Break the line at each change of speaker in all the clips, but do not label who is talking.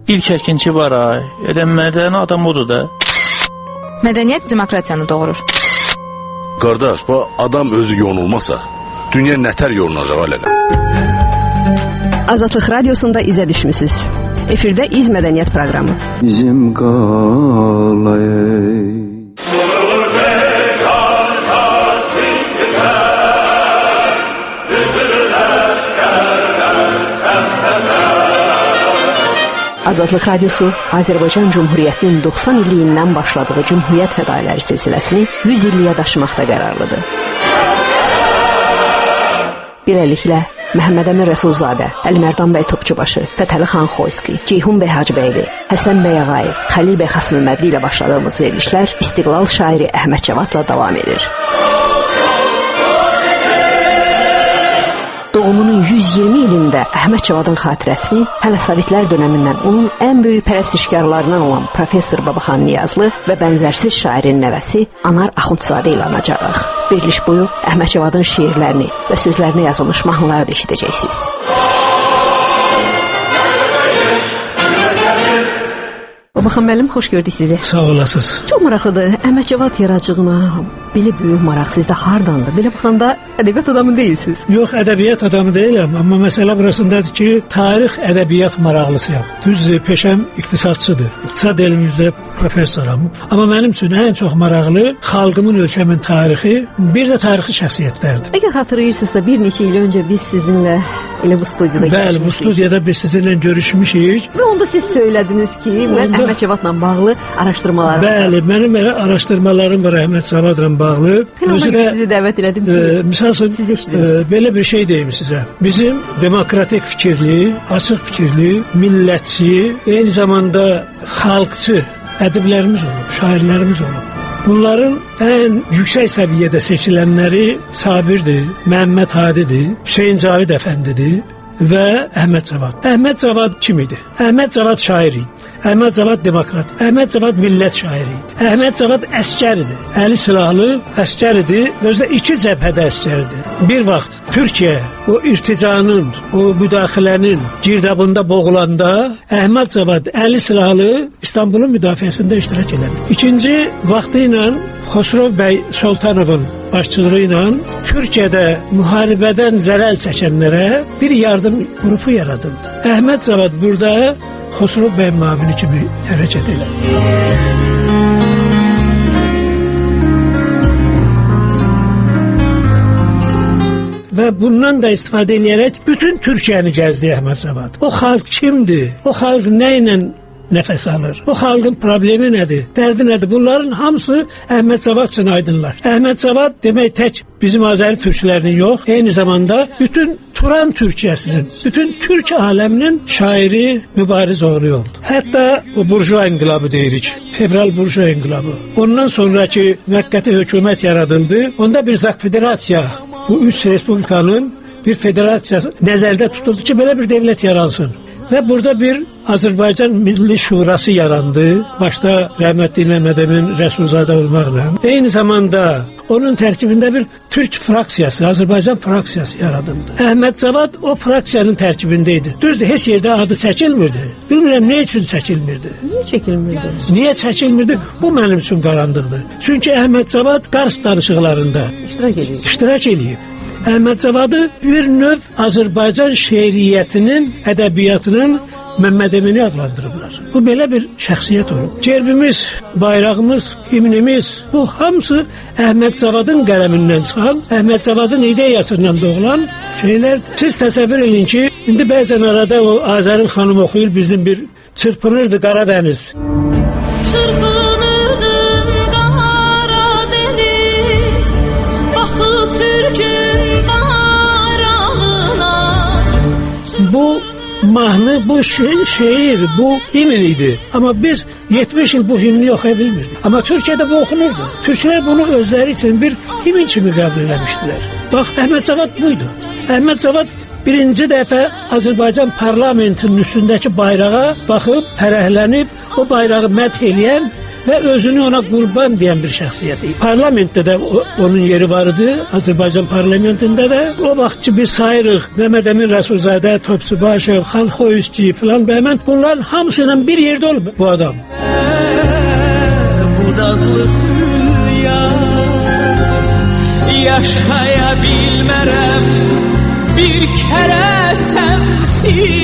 İlk əkinçi var ay. Elə mədəni adam odur da.
Mədəniyyət demokratiyanı doğurur.
Qardaş, bu adam özü yorulmasa, dünya nətər yorulacaq alələ.
Azadlıq Radiosunda izə düşmüsüz. Efirdə İz Mədəniyyət proqramı.
Bizim qalay.
Azadlıq Radiosu Azərbaycan Cümhuriyyətinin 90 illiyindən başladığı Cümhuriyyət fədailləri silsiləsini 100 illiyə daşımaqda qərarlıdır. Beləliklə, Məhəmməd Əmin Rəsulzadə, Əlimərdan bəy Topçubaşı, Fətəli xan Xoyski, Ceyhun bəy Hacıbəyli, Həsən bəy Ağayev, Xəlil bəy Xasməmmədli ilə başladığımız verilişlər İstiqlal şairi Əhməd Cavadla davam edir. Doğumunun 120 ilində Əhməd Cavadın xatirəsini hələ Sovetlər dönəmindən onun ən böyük pərəstişkarlarından olan professor Babaxan Niyazlı və bənzərsiz şairin nəvəsi Anar Axundzadə ilə anacağıq. Veriliş boyu Əhməd Cavadın şeirlərini və sözlərinə yazılmış mahnıları da eşidəcəksiniz. Babaxan müəllim, xoş gördük sizi.
Sağ olasınız.
Çox maraqlıdır. Əhməd Cavad yaradıcılığına belə böyük maraq sizdə hardandır? Belə baxanda ədəbiyyat adamı deyilsiniz.
Yox, ədəbiyyat adamı deyiləm, amma məsələ burasındadır ki, tarix ədəbiyyat maraqlısıyam. Düzdür, peşəm iqtisadçıdır. İqtisad elmi üzrə professoram. Amma mənim üçün ən çox maraqlı xalqımın, ölkəmin tarixi, bir də tarixi şəxsiyyətlərdir.
Əgər xatırlayırsınızsa, bir neçə il öncə biz sizinlə elə bu studiyada
görüşmüşük. Bəli, bu studiyada biz sizinlə görüşmüşük.
Və onda siz söylədiniz ki, mən Əhməd Cavadla bağlı araşdırmalarım var.
Bəli, mənim elə araşdırmalarım var Əhməd Cavadla bağlı.
Özü də sizi dəvət elədim ki,
misal üçün, belə bir şey deyim sizə. Bizim demokratik fikirli, açıq fikirli, millətçi, eyni zamanda xalqçı ədiblərimiz olub, şairlərimiz olub. Bunların ən yüksək səviyyədə seçilənləri Sabirdir, Məhəmməd Hadidir, Hüseyn Cavid Əfəndidir və Əhməd Cavad. Əhməd Cavad kim idi? Əhməd Cavad şair idi. Əhməd Cavad demokrat. Əhməd Cavad millət şairi idi. Əhməd Cavad əskər idi. Əli silahlı əskər idi. Özü də iki cəbhədə əskər idi. Bir vaxt Türkiyə o irticanın, o müdaxilənin girdabında boğulanda Əhməd Cavad əli silahlı İstanbulun müdafiəsində iştirak elədi. İkinci vaxtı ilə Xosrov bəy Sultanovun başçılığı ilə Türkiyədə müharibədən zərər çəkənlərə bir yardım qrupu yaradıldı. Əhməd Cavad burada Xosrov bəy müavini kimi hərəkət elədi. Və bundan da istifadə eləyərək bütün Türkiyəni gəzdi Əhməd Cavad. O xalq kimdir? O xalq nə ilə nəfəs alır? O xalqın problemi nədir? Dərdi nədir? Bunların hamısı Əhməd Cavad üçün aydınlar. Əhməd Cavad demək tək bizim Azəri türklərinin yox, eyni zamanda bütün Turan Türkiyəsinin, bütün Türk aləminin şairi, mübariz oğlu oldu. Hətta o burjua inqilabı deyirik. Fevral burjua inqilabı. Ondan sonraki müvəqqəti hökumət yaradıldı. Onda bir Zak Federasiya, bu üç respublikanın bir federasiyası nəzərdə tutuldu ki, belə bir devlət yaransın. Və burada bir Azərbaycan Milli Şurası yarandı. Başda rəhmətli Məhəmməd Əmin Rəsulzadə olmaqla. Eyni zamanda onun tərkibində bir Türk fraksiyası, Azərbaycan fraksiyası yaradıldı. Əhməd Cavad o fraksiyanın tərkibində idi. Düzdür, heç yerdə adı çəkilmirdi. Bilmirəm, nə üçün çəkilmirdi?
Niyə çəkilmirdi?
Niyə çəkilmirdi? Bu mənim üçün qaranlıqdır. Çünki Əhməd Cavad Qars danışıqlarında iştirak eləyib. Əhməd Cavadı bir növ Azərbaycan şeiriyyətinin, ədəbiyyatının Məhəmməd Əmini adlandırıblar. Bu belə bir şəxsiyyət olub. Gerbimiz, bayrağımız, himnimiz, bu hamısı Əhməd Cavadın qələmindən çıxan, Əhməd Cavadın ideyasından doğulan şeylər. Siz təsəvvür edin ki, indi bəzən arada o Azərin xanım oxuyur, bizim bir çırpınırdı Qaradəniz.
Çırpınırdın Qaradəniz, baxıb Türkün bayrağına.
Bu mahnı, bu şeir, bu himn idi. Amma biz 70 il bu himni oxuya bilmirdik. Amma Türkiyədə bu oxunurdu. Türklər bunu özləri üçün bir himn kimi qəbul eləmişdilər. Bax, Əhməd Cavad buydu. Əhməd Cavad birinci dəfə Azərbaycan parlamentinin üstündəki bayrağa baxıb, fərəhlənib, o bayrağı mədh eləyən Və özünü ona qurban deyən bir şəxsiyyət idi. Parlamentdə də onun yeri var idi, Azərbaycan parlamentində də. O vaxt ki biz sayırıq Məhəmməd Əmin Rəsulzadə, Topçubaşev, Xan Xoyski filan bəhmən, bunların hamısı ilə bir yerdə olub bu adam.
Budaqlı hülya, yaşaya bilmərəm bir kərə sənsiz.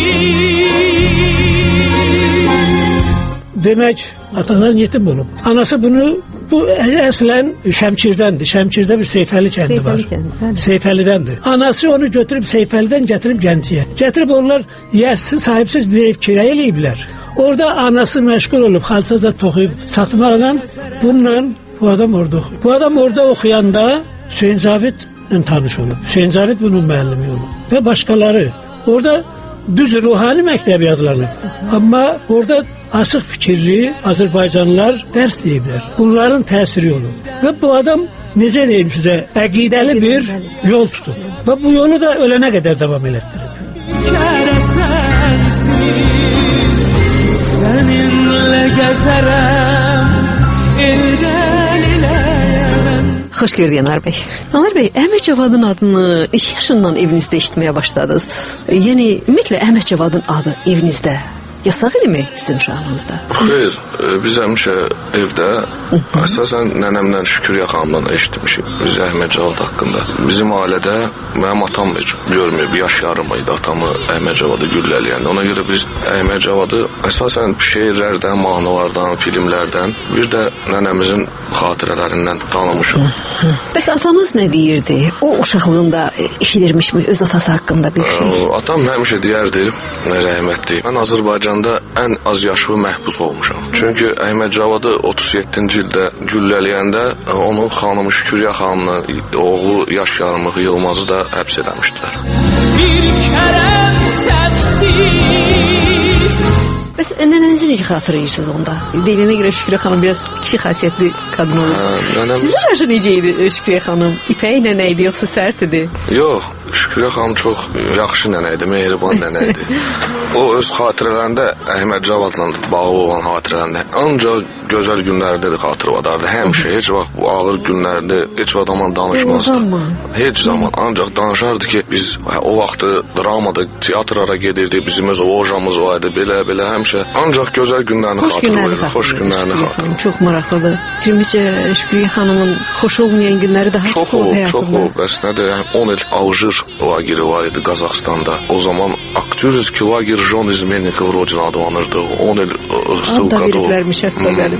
Demək, atadan yetim olub. Anası bunu, bu əslən Şəmkirdəndir. Şəmkirdə bir Seyfəli kəndi var. Seyfəlidəndir. Anası onu götürüb Seyfəlidən gətirib Gəncəyə. Gətirib onlar yəsiz, sahibsiz bir ev kiraya eləyiblər. Orada anası məşğul olub, xalça toxuyub satmaqla, bununla bu adam orada oxuyub. Bu adam orada oxuyanda Hüseyn Cavidlə tanış olub. Hüseyn Cavid bunun müəllimi olub. Və başqaları. Orada düz ruhani məktəbi adlanıb. Amma orada açıq fikirli Azərbaycanlılar dərs deyiblər. Bunların təsiri olub. Və bu adam, necə deyim sizə, əqidəli bir yol tutub. Və bu yolu da ölənə qədər davam elətdirib.
Kərə sənsiz, səninlə gəzərəm, eldən eləyəm.
Xoş gördük Anar bəy. Anar bəy, Əhməd Cavadın adını 2 yaşından evinizdə eşitməyə başladınız. Yəni, ümumiyyətlə, Əhməd Cavadın adı evinizdə yasaq idimi sizin uşaqlığınızda?
Xeyr, biz həmişə evdə, əsasən nənəmdən, Şüküryə xanımdan eşitmişik biz Əhməd Cavad haqqında. Bizim ailədə mənim atam heç görməyib, yaş yarım idi atamı Əhməd Cavadı güllələyəndə. Ona görə biz Əhməd Cavadı əsasən şeirlərdən, mahnılardan, filmlərdən, bir də nənəmizin xatirələrindən tanımışıq.
Bəs atanız nə deyirdi? O uşaqlığında eşidirmişmi öz atası haqqında bir şey?
Atam həmişə deyərdi, rəhmətli, mən Azərbaycanda ən az yaşlı məhbus olmuşam. Çünki Əhməd Cavadı 37-ci ildə güllələyəndə onun xanımı Şüküryə xanımla oğlu yaş yarımıq Yılmazı da həbs eləmişdilər.
Bir kərəm sənsiz.
Bəs nənənizi necə xatırlayırsınız onda? Deyilənə görə Şüküryə xanım biraz kişi xasiyyətli qadın olub. Sizə qarşı necə idi Şüküryə xanım? İpək nənə idi, yoxsa sərt idi?
Yox, Şüküryə xanım çox yaxşı nənə idi, mehriban nənə idi. O öz xatirələrində Əhməd Cavadla bağlı olan xatirələrində ancaq gözəl günlərdə də xatırladardı. Həmişə, heç vaxt bu ağır günlərdə heç vaxt aman danışmazdı. Heç zaman, ancaq danışardı ki, biz o vaxtı dramada, teatrlara gedirdik, bizim öz lojamız var idi, belə-belə həmişə. Ancaq gözəl günlərini xatırlayırdı, xoş günlərini xatırlayırdı.
Çox maraqlıdır. Fikrimcə, Şükriyə xanımın xoş olmayan günləri daha çox olub həyatında.
Çox olub, əslində 10 il Alžir lageri var idi Qazaxstanda. O zaman Aktyorski lager Jon İzmennikov Rodina adlanırdı. 10 il sılqada
olub. Ad da veriblərmiş hətta, bəli.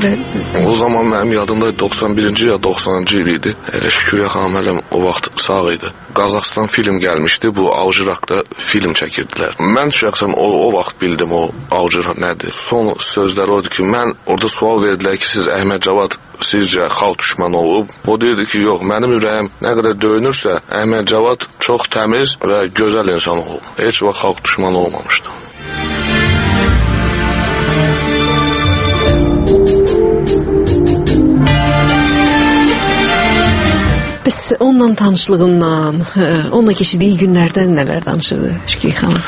O zaman mənim yadımda 91-ci ya 90-cı il idi. Elə Şüküryə xanım hələ o vaxt sağ idi. Qazaxstan film gəlmişdi, bu Alžir haqda film çəkirdilər. Mən şəxsən o vaxt bildim o Alžir nədir. Son sözləri odur ki, mən orada sual verdilər ki, siz Əhməd Cavad sizcə xalq düşməni olub? O deyirdi ki, yox, mənim ürəyim nə qədər döyünürsə, Əhməd Cavad çox təmiz və gözəl insan olub. Heç vaxt xalq düşməni olmamışdı.
Bəs onunla tanışlığından, onunla keçirdiyi günlərdən nələr danışırdı Şükriyə xanım?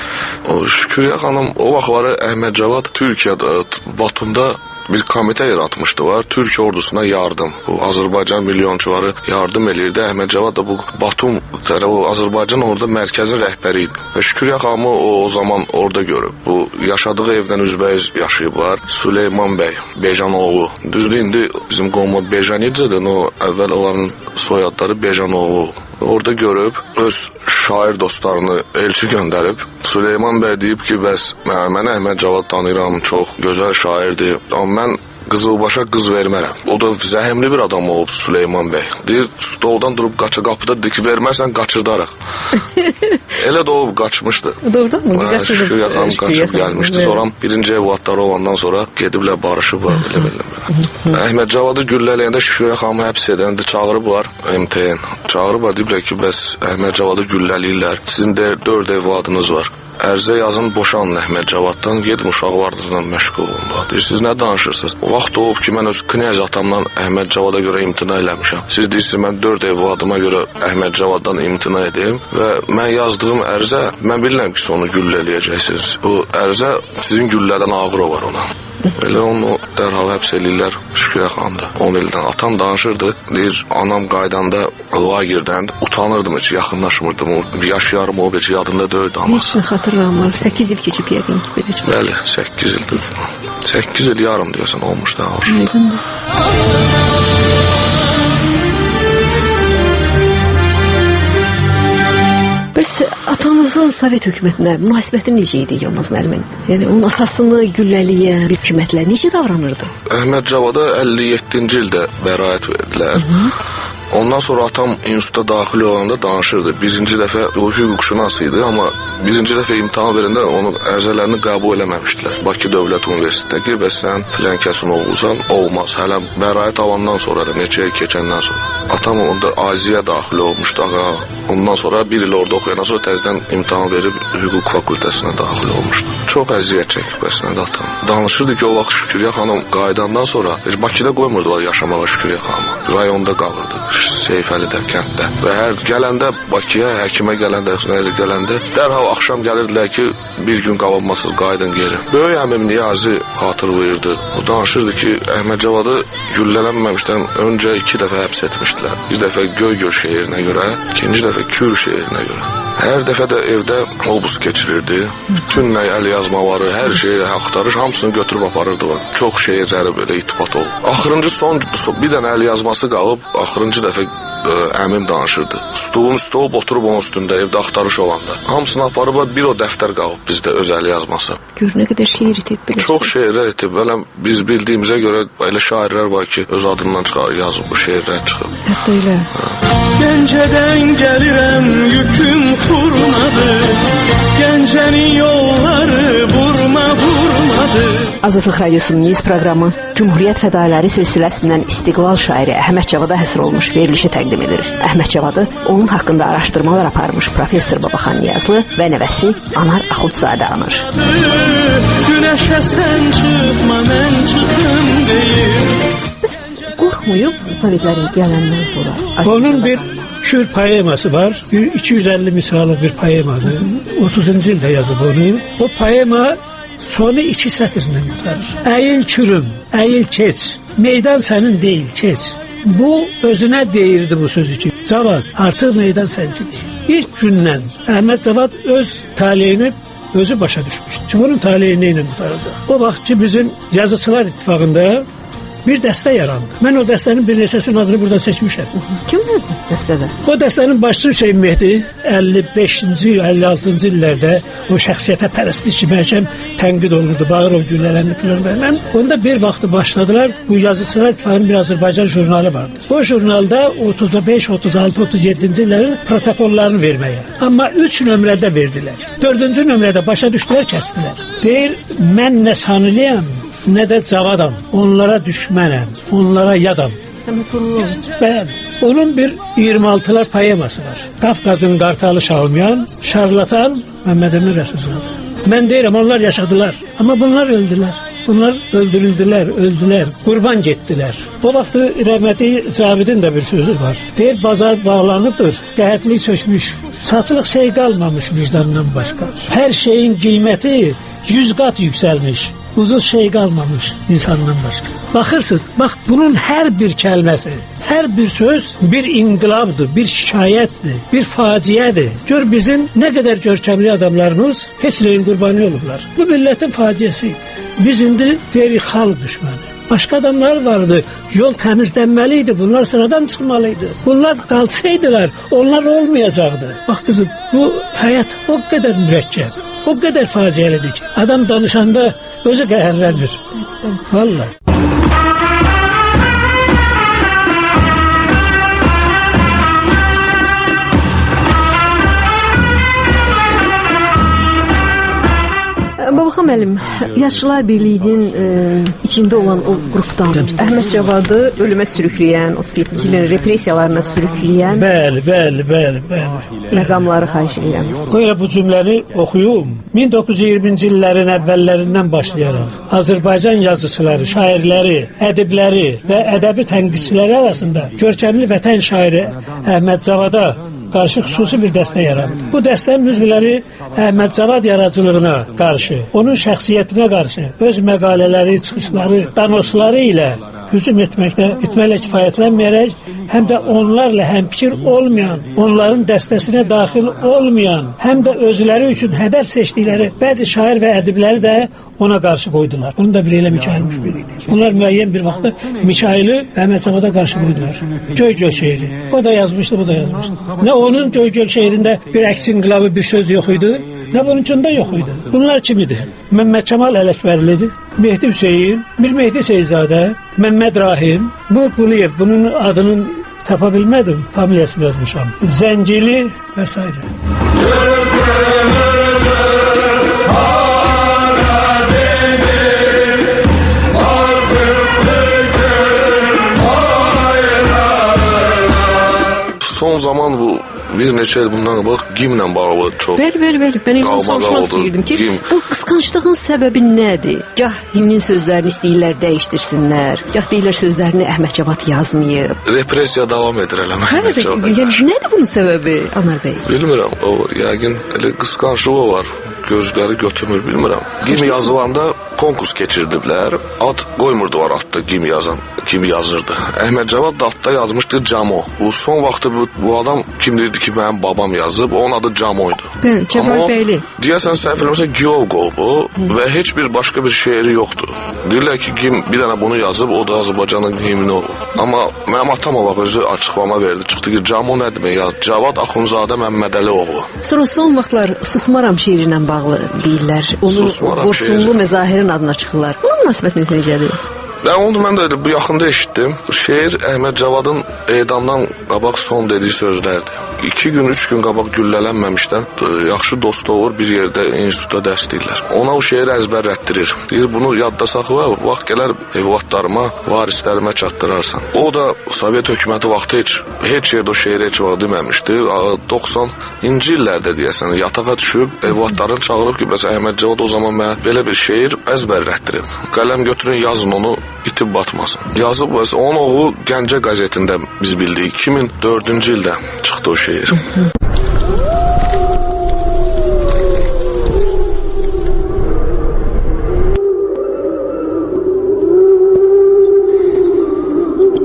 Şükriyə xanım o vaxtları Əhməd Cavad Türkiyədə, Batumda bir komitə yaratmışdılar. Türkiyə ordusuna yardım. Bu Azərbaycan milyonçuları yardım eləyirdi. Əhməd Cavad da bu Batum, o Azərbaycan orada mərkəzin rəhbəri idi. Və Şükriyə xanımı o zaman orada görüb. Bu yaşadığı evdən üzbəüz yaşayıblar. Süleyman bəy, Bejanoğlu. Düzdür, indi bizim qohumu Bejanidzedir. O əvvəl onların soyadları Bejanoğlu. Orada görüb öz şair dostlarını elçi göndərib. Süleyman bəy deyib ki, bəs mən Əhməd Cavad tanıyıram, çox gözəl şairdir. Amma mən Qızılbaşa qız vermərəm. O da zəhmli bir adam olub Süleyman bəy. Deyir, stoldan durub qaça qapıda, deyir ki, vermərsən qaçırdarıq. Elə də olub, qaçmışdı.
Doğrudan mı?
Şükriyə xanım qaçıb gəlmişdi. Sonra birinci evlatları olandan sonra gediblər, barışıblar, belə. Əhməd Cavadı güllələyəndə Şükriyə xanımı həbs edəndə çağırıblar MTN. Çağırıblar, deyiblər ki, bəs Əhməd Cavadı güllələyirlər. Sizin də 4 evladınız var. Ərizə yazın, boşanın Əhməd Cavaddan, gedin uşaqlarınızla məşğul olun. Deyir, siz nə danışırsınız? O vaxt olub ki, mən öz knyaz atamdan Əhməd Cavada görə imtina eləmişəm. Siz deyirsiniz, mən 4 evladıma görə Əhməd Cavaddan imtina edim və mən yazdığım ərizə, mən bilirəm ki, siz onu güllə eləyəcəksiniz. O ərizə sizin güllədən ağır olar ona. Elə onu dərhal həbs eləyirlər Şükürə xanımda. 10 ildən. Atam danışırdı. Deyir, anam qaydanda lagerdən utanırdım heç, yaxınlaşmırdım. O yaş yarım o heç yadında deyildi
Heç
anası.
nə xatırlamır. 8 il keçib yəqin ki, belə çox.
Bəli, 8 ildir. 8 il yarım deyəsən olmuş da.
Aydındır. Bəs atanızın Sovet hökumətinə münasibəti necə idi Yılmaz müəllimin? Yəni onun atasını güllələyən bir hökumətlə necə davranırdı?
Əhməd Cavada 57-ci ildə bəraət verdilər. Ondan sonra atam instituta daxil olanda danışırdı. Birinci dəfə o hüquqşünas idi, amma birinci dəfə imtahan verəndə onun ərizələrini qəbul eləməmişdilər. Bakı Dövlət Universitetində ki, bəs sən filan kəsin oğlusan, olmaz. Hələ bəraət alandan sonra, hələ neçə il keçəndən sonra. Atam onda Aziyaya daxil olmuşdu. Ağa. Ondan sonra bir il orada oxuyandan sonra təzədən imtahan verib hüquq fakültəsinə daxil olmuşdu. Çox əziyyət çəkib əslində atam. Danışırdı ki, o vaxt Şüküryə xanım qayıdandan sonra heç Bakıda qoymurdular yaşamağa Şüküryə xanımı. Rayonda qalırdı. Seyfəlidə, kənddə. Və hər gələndə Bakıya, həkimə gələndə, nəsə gələndə dərhal axşam gəlirdilər ki, bir gün qalanmasız qayıdın geri. Böyük əmim Niyazi xatırlayırdı. O danışırdı ki, Əhməd Cavadı güllələnməmişdən öncə 2 dəfə həbs etmişdilər. Bir dəfə Göygöl şeirinə görə, ikinci dəfə Kür şeirinə görə. Hər dəfə də evdə obus keçirirdi. Bütün əl yazmaları, hər şeyi, axtarış hamısını götürüb aparırdılar. Çox şeirləri belə itibat olub. Axırıncı son bir dənə əl yazması qalıb, axırıncı dəfə əmim danışırdı. Stolun üstü olub, oturub onun üstündə evdə axtarış olanda. Hamısını aparıblar, bir o dəftər qalıb bizdə öz əl yazması.
Gör nə qədər şeir itib belə.
Çox şeirlər itib. Belə biz bildiyimizə görə elə şairlər var ki, öz adından çıxar, yazıb bu şeirlər çıxıb.
Hətta elə.
Gəncədən gəlirəm, yüküm xurmadır. Gəncənin yolları vurma vurmadır.
Azadlıq Radiosunun News proqramı Cumhuriyyət fədaları silsiləsindən İstiqlal şairi Əhməd Cavada həsr olunmuş verilişi təqdim edir. Əhməd Cavadı onun haqqında araşdırmalar aparmış professor Babaxan Niyazlı və nəvəsi Anar Axundzadə anır.
Günəşə sən çıxma, mən çıxım deyir.
Bəs qorxmayıb Sovetlərin gələndən sonra?
Onun bir Kür poeması var. Bir 250 misralıq bir poemadır. 30-cu ildə yazıb onu. O poema sonu 2 sətirlə qurtarır. Əyil kürüm, əyil keç. Meydan sənin deyil, keç. Bu özünə deyirdi bu sözü ki, Cavad, artıq meydan səninki deyil. İlk gündən Əhməd Cavad öz taleyini özü başa düşmüşdü. Ki, bunun taleyi nə ilə qurtaracaq? O vaxt ki, bizim Yazıçılar İttifaqında bir dəstə yarandı. Mən o dəstənin bir neçəsinin adını burada seçmişəm.
Kimdir dəstədə?
O dəstənin başçısı Hüseyn Mehdi 55-ci, 56-cı illərdə o şəxsiyyətə pərəstlik kimi məhkəm tənqid olunurdu. Bağırov güllələndi filan və. Onda bir vaxtı başladılar. Bu Yazıçılar İttifaqının bir Azərbaycan jurnalı vardı. O jurnalda 35, 36, 37-ci illərin protokollarını verməyə. Amma 3 nömrədə verdilər. 4-cü nömrədə başa düşdülər, kəsdilər. Deyir, mən nə sanılıyam, nə də Cavadam. Onlara düşmənəm, onlara yadam. Bəli, onun bir 26-lar poeması var. Qafqazın qartalı Şahumyan, şarlatan Məmməd Əmin Rəsulzadə. Mən deyirəm, onlar yaşadılar, amma bunlar öldülər. Bunlar öldürüldülər, öldülər, qurban getdilər. O vaxt rəhmətli Cavidin də bir sözü var. Deyir, bazar bağlanıbdır, qəhətlik sökmüş, satılıq şey qalmamış vicdandan başqa. Hər şeyin qiyməti 100 qat yüksəlmiş. Ucuz şey qalmamış insandan başqa. Baxırsınız, bax bunun hər bir kəlməsi, hər bir söz bir inqilabdır, bir şikayətdir, bir faciədir. Gör bizim nə qədər görkəmli adamlarımız heç nəyin qurbanı olublar. Bu millətin faciəsi idi. Biz indi deyirik xalq düşməni. Başqa adamlar vardı, yol təmizlənməli idi, bunlar sıradan çıxmalı idi. Bunlar qalsaydılar, onlar olmayacaqdı. Bax qızım, bu həyat o qədər mürəkkəb, o qədər faciəlidir ki, adam danışanda özü qəhərlənir. Vallahi.
Babaxan müəllim, Yazıçılar Birliyinin içində olan o qrupdan Əhməd Cavadı ölümə sürükləyən, 37-ci ilin repressiyalarına sürükləyən
Bəli, bəli, bəli, bəli.
Məqamları xahiş edirəm.
Qoyra bu cümləni oxuyum. 1920-ci illərin əvvəllərindən başlayaraq Azərbaycan yazıçıları, şairləri, ədibləri və ədəbi tənqidçiləri arasında görkəmli vətən şairi Əhməd Cavada qarşı xüsusi bir dəstə yarandı. Bu dəstənin üzvləri Əhməd Cavad yaradıcılığına qarşı, onun şəxsiyyətinə qarşı öz məqalələri, çıxışları, danosları ilə hücum etməklə kifayətlənməyərək, həm də onlarla həmfikir olmayan, onların dəstəsinə daxil olmayan, həm də özləri üçün hədəf seçdikləri bəzi şair və ədibləri də ona qarşı qoydular. Bunu da bir elə Mikayıl Müşbir idi. Bunlar müəyyən bir vaxtda Mikayılı Əhməd Cavada qarşı qoydular. Göygöl şeiri. O da yazmışdı, bu da yazmışdı. Nə onun Göygöl şeirində bir əks inqilabı bir söz yox idi, nə bununkunda yox idi. Bunlar kim idi? Məmməd Kəmal Ələkbərlidir, Mehdi Hüseyin, Mir Mehdi Seyidzadə, Məmməd Rahim, bu Quliyev, bunun adını tapa bilmədim, familiyasını yazmışam. Zəncili və s.
Son zaman bu bir neçə il bundan qabaq GİM-lə bağlı çox.
Bəli. Mən elə onu soruşmaq istəyirdim ki, bu qısqanclığın səbəbi nədir? Gah himnin sözlərini istəyirlər dəyişdirsinlər, gah deyirlər sözlərini Əhməd Cavad yazmayıb.
Repressiya davam edir elə Əhməd Cavada.
Yəni nədir bunun səbəbi, Anar bəy?
Bilmirəm. O yəqin elə qısqanclığı var. Gözləri götürmür, bilmirəm. GİM yazılanda konkurs keçirdiblər. Ad qoymurdular adda GİM yazan, kim yazırdı. Əhməd Cavad da adda yazmışdı Camo. Bu son vaxtı bu adam kim deyirdi ki, mənim babam yazıb, onun adı Camo idi.
Bəli, Cəbrayıl Bəyli.
Deyəsən səhv eləmirəmsə Giov bu və heç bir başqa bir şeiri yoxdur. Deyirlər ki, GİM bir dənə bunu yazıb, o da Azərbaycanın himni olub. Amma mənim atam o vaxt özü açıqlama verdi, çıxdı ki, Camo nə demək ya? Cavad Axundzadə Məmmədəli oğlu.
Sonra son vaxtlar Susmaram şeiri ilə bağlı deyirlər. Onu Qurşunlu Məzahirin adına çıxırlar. Buna münasibətiniz necədir?
Onu mən də bu yaxında eşitdim. Şeir Əhməd Cavadın edamdan qabaq son dediyi sözlərdir. 2 gün, 3 gün qabaq güllələnməmişdən yaxşı dostu olur, bir yerdə institutda dərs deyirlər. Ona o şeiri əzbərlətdirir. Deyir, bunu yadda saxla, vaxt gələr evlatlarıma, varislərimə çatdırarsan. O da Sovet hökuməti vaxtı heç yerdə o şeiri heç vaxt deməmişdi. 90-cı illərdə deyəsən, yatağa düşüb, evlatlarını çağırıb ki, bəs Əhməd Cavad o zaman mənə belə bir şeir əzbərlətdirib. Qələm götürün, yazın onu, itib batmasın. Yazıb, bəs onun oğlu Gəncə qəzetində biz bildik. 2004-cü ildə çıxdı o şeir.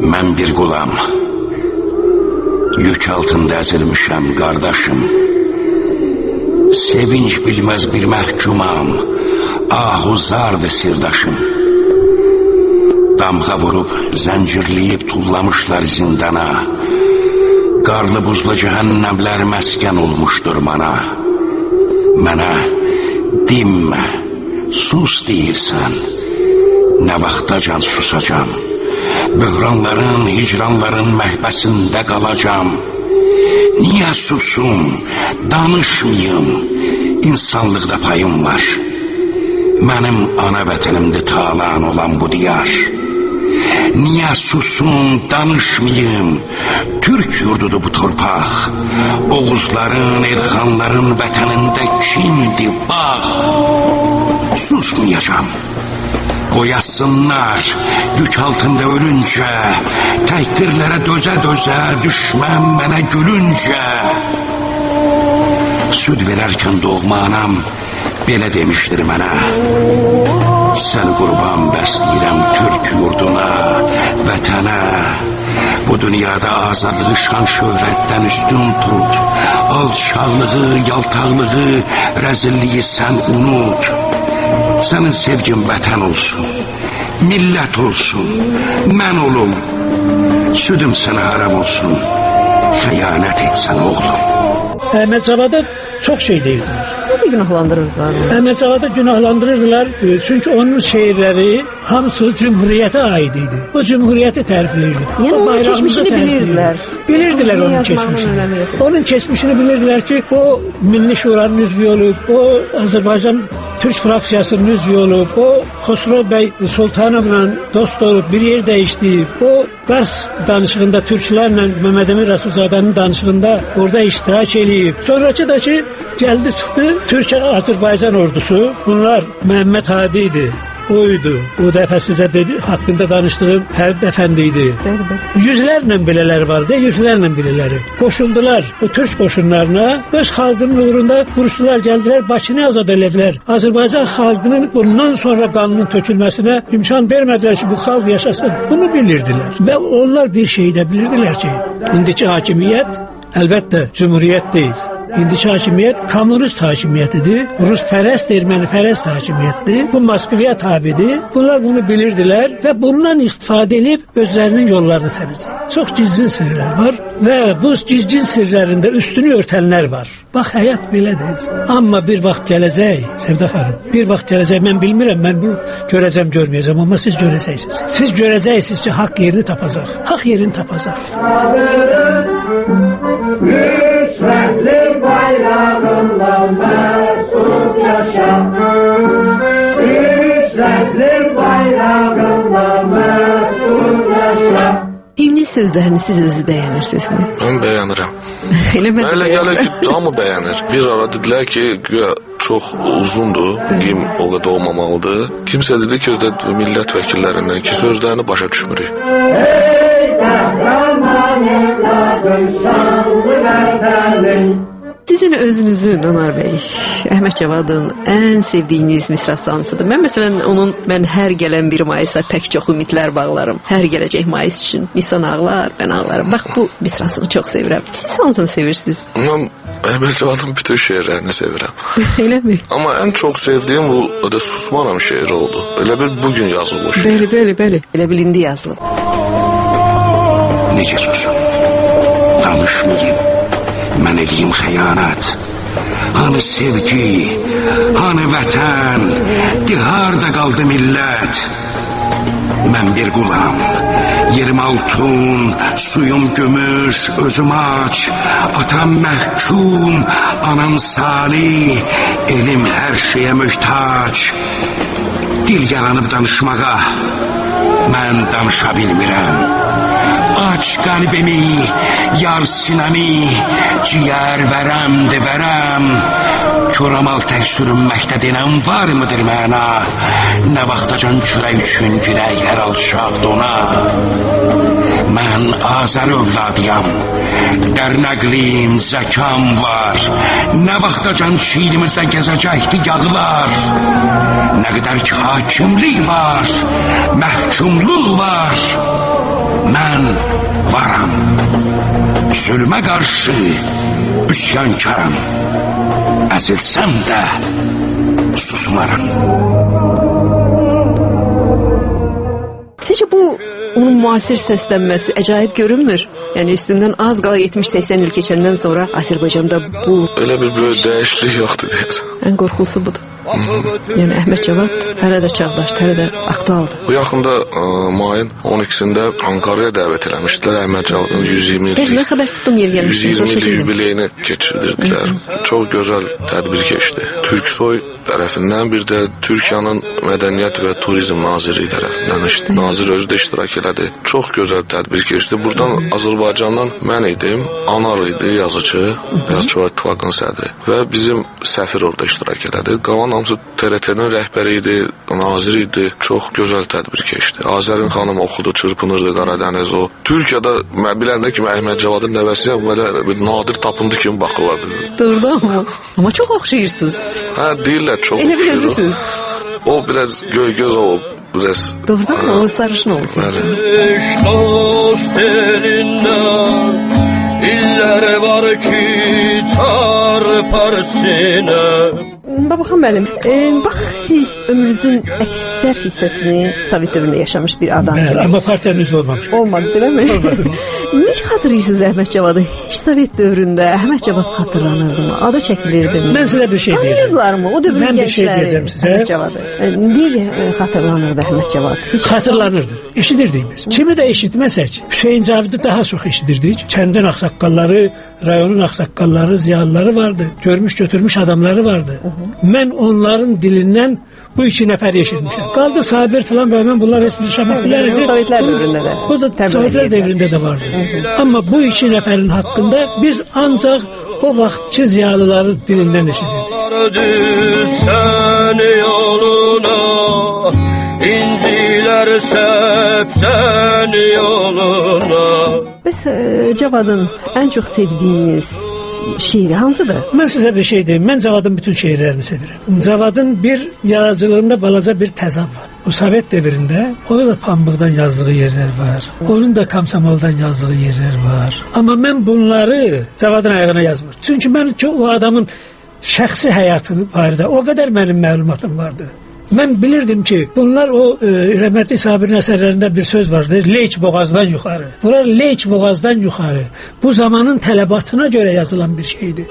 Mən bir qulam, yük altında əzilmişəm qardaşım. Sevinç bilməz bir məhkumam, ahuzardır sirdaşım. Damğa vurub, zəncirləyib tullamışlar zindana. Qarlı buzlu cəhənnəmlər məskən olmuşdur mana. Mənə dinmə, sus deyirsən, nə vaxtacan susacam. Böhranların, hicranların məhbəsində qalacam. Niyə susum, danışmayım, insanlıqda payım var. Mənim ana vətənimdir talan olan bu diyar. Niyə susum, danışmayım, Türk yurdudur bu torpaq. Oğuzların, Elxanların vətənində kimdir bax. Susmayacam. Qoyasınlar, yük altında ölüncə, təkdirlərə dözə-dözə, düşmən mənə gülüncə. Süd verərkən doğma anam belə demişdir mənə. Sən qurban bəsləyirəm Türk yurduna, vətənə. Bu dünyada azadlığı şan şöhrətdən üstün tut. Alçaqlığı, yaltaqlığı, rəzilliyi sən unut. Sənin sevgin vətən olsun, millət olsun, mən olum. Südüm sənə haram olsun, xəyanət etsən oğlum.
Əhməd Cavada çox şey deyirdilər.
Nə günahlandırırdılar?
Əhməd Cavadı günahlandırırdılar, çünki onun şeirləri hamısı Cümhuriyyətə aid idi. O Cümhuriyyəti tərifləyirdi.
Yəni onun keçmişini bilirdilər.
Bilirdilər onun keçmişini. Onun keçmişini bilirdilər ki, o Milli Şuranın üzvü olub, o Azərbaycan Türk fraksiyasının üzvü olub, o Xosrov bəy Sultanovla dost olub, bir yer dəyişdi. O Qars danışığında türklərlə Məmməd Əmin Rəsulzadənin danışığında orada iştirak eləyib. Sonraki da ki, gəldi çıxdı Türkiyə Azərbaycan ordusu. Bunlar Məhəmməd Hadi idi, o idi. O dəfə sizə haqqında danışdığım Həbib Əfəndi idi.
Bəli, bəli.
Yüzlərlə belələri vardı, yüzlərlə belələri. Qoşuldular o türk qoşunlarına, öz xalqının uğrunda vuruşdular, gəldilər, Bakını azad elədilər. Azərbaycan xalqının bundan sonra qanının tökülməsinə imkan vermədilər ki, bu xalq yaşasın. Bunu bilirdilər. Və onlar bir şeyi də bilirdilər ki, indiki hakimiyyət əlbəttə cümhuriyyət deyil. İndiki hakimiyyət kommunist hakimiyyətidir. Ruspərəst, ermənipərəst hakimiyyətdir. Bu Moskvaya tabidir. Bunlar bunu bilirdilər və bundan istifadə edib özlərinin yollarını təmiz. Çox gizlin sirlər var və bu gizlin sirlərində üstünü örtənlər var. Bax, həyat belədir. Amma bir vaxt gələcək, Sevda xanım, bir vaxt gələcək, mən bilmirəm, mən bunu görəcəm, görməyəcəm, amma siz görəcəksiniz. Siz görəcəksiniz ki, haqq yerini tapacaq. Haqq yerini tapacaq.
Üç renkli bayrağınla mesut yaşa. Üç renkli bayrağınla mesut yaşa.
Himnin sözlərini siz özünüz bəyənirsinizmi?
Mən bəyənirəm.
Elə mən də
Elə gəlir
bəyənirəm.
ki, hamı bəyənir. Bir ara dedilər ki, güya çox uzundur, qim o qədər olmamalıdır. Kimsə dedi ki, özdə millət vəkillərindən ki, sözlərini başa düşmürük.
Ey qəhrəman evladım, şanlı vətənim.
Sizin özünüzün, Anar bəy, Əhməd Cavadın ən sevdiyiniz misrası hansıdır? Mən məsələn onun mən hər gələn bir mayısa pək çox ümidlər bağlarım. Hər gələcək mayıs üçün Nisan ağlar, mən ağlarım. Bax bu misrasını çox sevirəm. Siz hansını sevirsiniz?
Mən Əhməd Cavadın bütün şeirlərini sevirəm.
Eləmi?
Amma ən çox sevdiyim bu da Susmaram şeiri oldu. Elə bil bugün yazılmış.
Bəli, bəli, bəli. Elə bil indi yazılıb.
Necə susum? Danışmayım. Mən eləyim xəyanət. Hanı sevgi, hanı vətən, de harda qaldı millət? Mən bir qulam, yerim altun, suyum gümüş, özüm aç, atam məhkum, anam salih, elim hər şeyə möhtac. Dil yaranıb danışmağa, mən danışa bilmirəm. Aç qəlbimi, yar sinəmi, ciyər vərəmdir vərəm. Koramal tək sürünməkdə denən var mıdır məna? Nə vaxtacan çörək üçün girək hər alçaq dona? Mən Azər övladıyam, dərnəqlim, zəkam var. Nə vaxtacan çiynimizdə gəzəcəkdi yağlar? Nə qədər ki hakimlik var, məhkumluq var. Mən varam, zülmə qarşı üsyankaram. Əzilsəm də susmaram.
Sizcə bu onun müasir səslənməsi əcaib görünmür? Yəni üstündən az qala 70-80 il keçəndən sonra Azərbaycanda bu
Elə bir böyük dəyişiklik yoxdur deyəsən.
Ən qorxulusu budur. Yəni Əhməd Cavad hələ də çağdaşdır, hələ də aktualdır.
Bu yaxında mayın 12-sində Ankara'ya dəvət eləmişdilər Əhməd Cavadın 120
Bəli,
illik
mən xəbər tutdum yer gəlmişdiniz,
120 illik
şaşırdım.
yubileyini keçirirdilər. Çox gözəl tədbir keçdi. Türksoy tərəfindən, bir də Türkiyənin Mədəniyyət və Turizm Nazirliyi tərəfindən nazir özü də iştirak elədi. Çox gözəl tədbir keçdi. Buradan Azərbaycandan mən idim, Anar idi, yazıcı, Yazıçılar İttifaqının sədri və bizim səfir orada iştirak elədi. Qalan hamısı TRT-nin rəhbəri idi, nazir idi. Çox gözəl tədbir keçdi. Azərin xanım oxudu, çırpınırdı Qaradəniz o. Türkiyədə mən biləndə ki, Əhməd Cavadın nəvəsiyəm, belə bir nadir tapıntı kimi baxırlar.
Doğrudanmı? Amma çox oxşayırsınız.
Hə, deyirlər çox.
Elə bil özüsünüz.
O biraz göy göz o biraz.
Doğrudanmı? O sarışın oldu.
Bəli.
Dost elinden iller var ki çarpar sine.
Babaxan müəllim, bax siz ömrünüzün əksər hissəsini Sovet dövründə yaşamış bir adam
Bəli,
kimi.
amma partiyanın üzvü olmamış.
Olmadı, eləmi?
Olmadı.
Necə xatırlayırsınız Əhməd Cavadı? Heç Sovet dövründə Əhməd Cavad xatırlanırdı mı? Adı çəkilirdi mi?
Mən sizə bir şey deyəcəm.
Tanıyırdılarmı? O dövrün
Mən bir şey
gəncləri
deyəcəm sizə.
Əhməd Cavadı. Necə xatırlanırdı Əhməd Cavad? Heç
Xatırlanırdı. Eşidirdik biz. Kimi də eşitməsək, Hüseyn Cavidi daha çox eşidirdik. Kəndin ağsaqqalları, rayonun ağsaqqalları, ziyalıları vardı. Görmüş götürmüş adamları vardı. Mən onların dilindən bu iki nəfəri eşitmişəm. Qaldı Sabir filan və mən bunlar heç bir şamaxılar idi.
Sovetlər dövründə də.
Bu da Sovetlər dövründə də vardı. Amma bu iki nəfərin haqqında biz ancaq o vaxtki ziyalıların dilindən eşidirdik.
Sən yoluna İncilər səpsən yoluna.
Bəs Cavadın ən çox sevdiyiniz şiiri hansıdır?
Mən sizə bir şey deyim. Mən Cavadın bütün şeirlərini sevirəm. Cavadın bir yaradıcılığında balaca bir təzad var. O Sovet dövründə onun da Pambıqdan yazdığı yerlər var. Onun da Komsomoldan yazdığı yerlər var. Amma mən bunları Cavadın ayağına yazmıram. Çünki mən o adamın şəxsi həyatı barədə o qədər mənim məlumatım vardı. Mən bilirdim ki, bunlar o rəhmətli Sabirin əsərlərində bir söz vardır, leyç boğazdan yuxarı. Bunlar leyç boğazdan yuxarı. Bu zamanın tələbatına görə yazılan bir şeydir.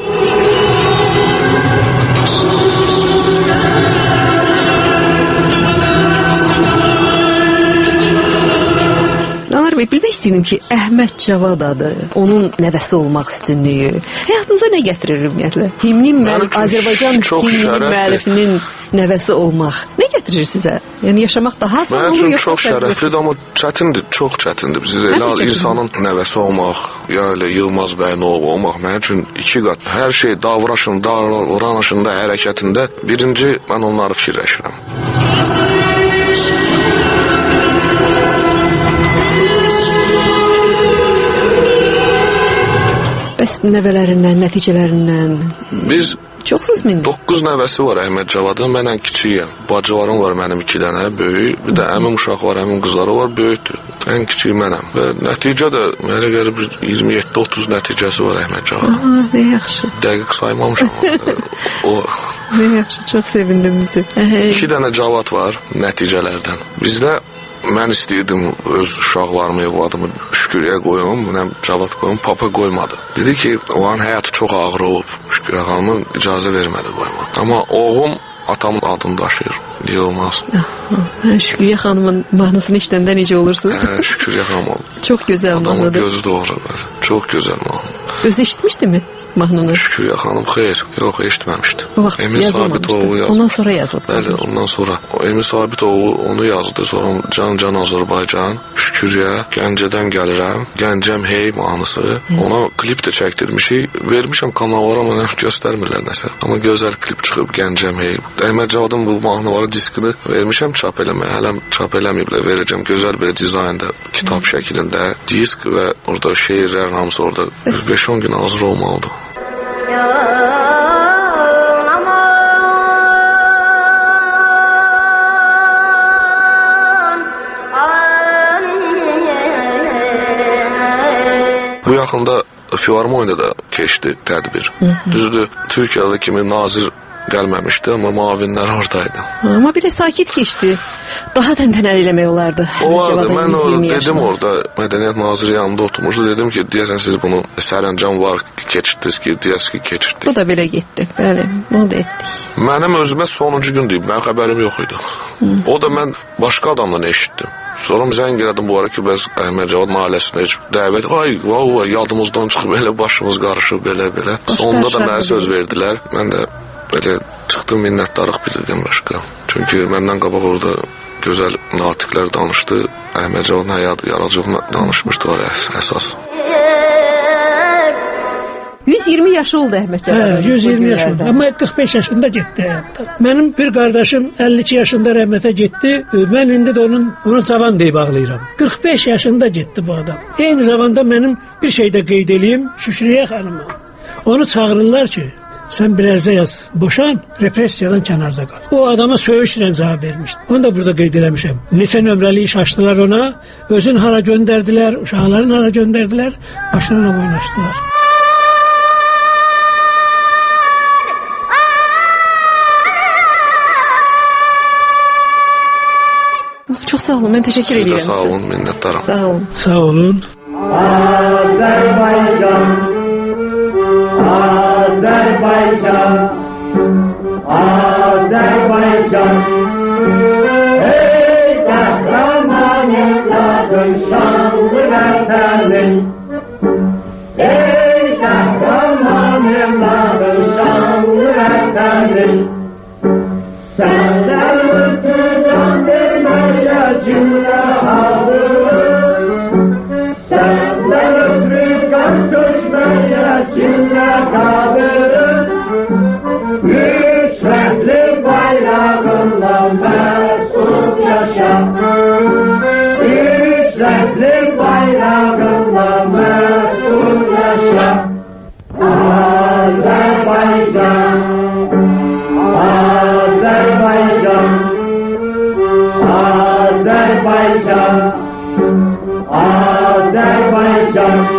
Anar bəy, bilmək istəyirdim ki, Əhməd Cavad adı, onun nəvəsi olmaq üstünlüyü həyatınıza nə gətirir ümumiyyətlə? Himnin, Azərbaycan himninin müəllifinin nəvəsi olmaq nə gətirir sizə? Yəni yaşamaq daha asan olur?
Mənim üçün çox şərəflidir, amma çətindir, çox çətindir. Biz elə insanın nəvəsi olmaq, ya elə Yılmaz bəyin oğlu olmaq mənim üçün iki qat. Hər şey davranışında, hərəkətində birinci mən onları fikirləşirəm.
Bəs nəvələrindən, nəticələrindən
biz
çoxsuz mu indi?
9 nəvəsi var Əhməd Cavadın, mən ən kiçiyəm. Bacılarım var mənim 2 dənə, böyük. Bir də əmim uşaq var, əmim qızları var, böyükdür. Ən kiçiyi mənəm. Və nəticə də mənə görə bir 27-30 nəticəsi var Əhməd Cavadın.
Aha, nə yaxşı.
Dəqiq saymamışam.
Nə yaxşı, çox sevindim bizi.
2 dənə Cavad var nəticələrdən. Bizdə mən istəyirdim öz uşaqlarımı, evladımı Şükürəyə qoyum, mən Cavad qoyum, papa qoymadı. Dedi ki, onların həyatı çox ağır olub, Şükürə xanımın icazə vermədi qoymaq. Amma oğlum atamın adını daşıyır, Yılmaz.
Şükürə xanımın mahnısını işləndə necə olursunuz?
Şükürə xanım oldu.
Çox gözəl mahnıdır.
Adamın gözü doğru, çox gözəl mahnı.
Özü eşitmişdimi mahnını?
Şükürə xanım, xeyr, yox, eşitməmişdi.
O vaxt yazılmamışdı. Ondan sonra yazılıb.
Bəli, ondan sonra. Emin Sabitoğlu onu yazdı. Sonra Can Can Azərbaycan, Şükürə, Gəncədən gəlirəm, Gəncəm hey mahnısı. Ona klip də çəkdirmişik. Vermişəm kanallara, amma göstərmirlər nəsə. Amma gözəl klip çıxıb Gəncəm hey. Əhməd Cavadın bu mahnıları diskini vermişəm çap eləməyə. Hələ çap eləməyiblər, verəcəm. Gözəl belə dizaynda, kitab şəklində disk və orada şeirlər hamısı orada. 5-10 gün hazır olmalıdır. Bu yaxında Filarmoniyada da keçdi tədbir. Düzdür, Türkiyədə kimi nazir gəlməmişdi, amma müavinlər oradaydı.
Amma belə sakit keçdi. Daha təntənəli eləmək olardı.
O vardı, mən dedim orada, Mədəniyyət Naziri yanında oturmuşdu, dedim ki, deyəsən siz bunu sərəncam var keçirdiniz ki, deyəsiz ki, keçirdik.
Bu da belə getdi, bəli, bunu da etdik.
Mənim özümə sonuncu gün deyib, mənim xəbərim yox idi. O da mən başqa adamdan eşitdim. Sonra zəng elədim bu ara ki, bəs Əhməd Cavadın ailəsinə heç dəvət, ay, vay, yadımızdan çıxıb, elə başımız qarışıb, belə-belə. Sonunda da mənə söz verdilər. Mən də belə çıxdım, minnətdarlıq bildirdim başqa. Çünki məndən qabaq orada gözəl natiqlər danışdı. Əhməd Cavadın həyatı, yaradıcılığını danışmışdılar əsas.
120 yaşı oldu Əhməd Cavadın.
Hə, 120 yaşı oldu. Amma 45 yaşında getdi həyatdan. Mənim bir qardaşım 52 yaşında rəhmətə getdi. Mən indi də onu cavan deyib ağlayıram. 45 yaşında getdi bu adam. Eyni zamanda mənim bir şey də qeyd eləyim, Şükriyə xanıma. Onu çağırırlar ki, sən bir ərizə yaz, boşan, repressiyadan kənarda qal. O adama söyüşlə cavab vermişdi. Onu da burada qeyd eləmişəm. Neçə nömrəli iş açdılar ona, özün hara göndərdilər, uşaqların hara göndərdilər, başına nə oynaşdılar.
Çox sağ olun, mən təşəkkür edirəm sizə.
Siz də sağ olun, minnətdaram.
Sağ olun.
Sağ olun.
Azərbaycan, Azərbaycan, Azərbaycan. Ey qəhrəman evladım, şanlı vətənim. Ey qəhrəman evladım, şanlı vətənim. Səndən ötürü can verməyə cümlə hazırım. Səndən ötürü qan tökməyə cümlə qadirəm. Azərbaycan, Azərbaycan.